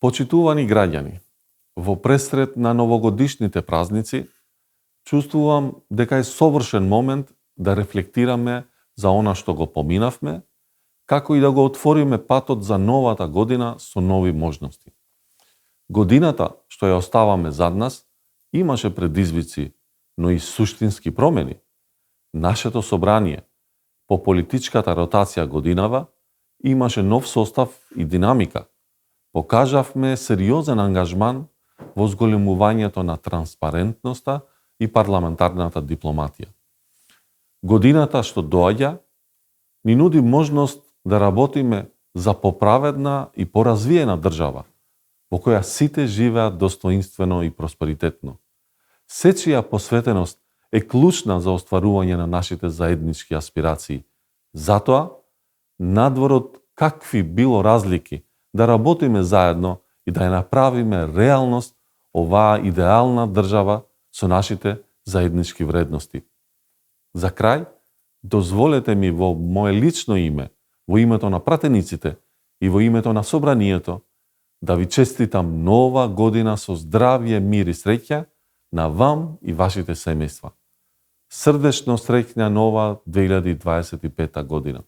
Почитувани граѓани, во пресред на новогодишните празници, чувствувам дека е совршен момент да рефлектираме за она што го поминавме, како и да го отвориме патот за новата година со нови можности. Годината што ја оставаме зад нас имаше предизвици, но и суштински промени. Нашето собрание, по политичката ротација годинава, имаше нов состав и динамика. Покажавме сериозен ангажман во зголемувањето на транспарентноста и парламентарната дипломатија. Годината што доаѓа ни нуди можност да работиме за поправедна и поразвиена држава, во која сите живеат достоинствено и просперитетно. Сечија посветеност е клучна за остварување на нашите заеднички аспирации. Затоа, надвор од какви било разлики, да работиме заедно и да ја направиме реалност оваа идеална држава со нашите заеднички вредности. За крај, дозволете ми во мое лично име, во името на пратениците и во името на собранието, да ви честитам нова година со здравје, мир и среќа на вам и вашите семејства. Срдечно среќна нова 2025 година.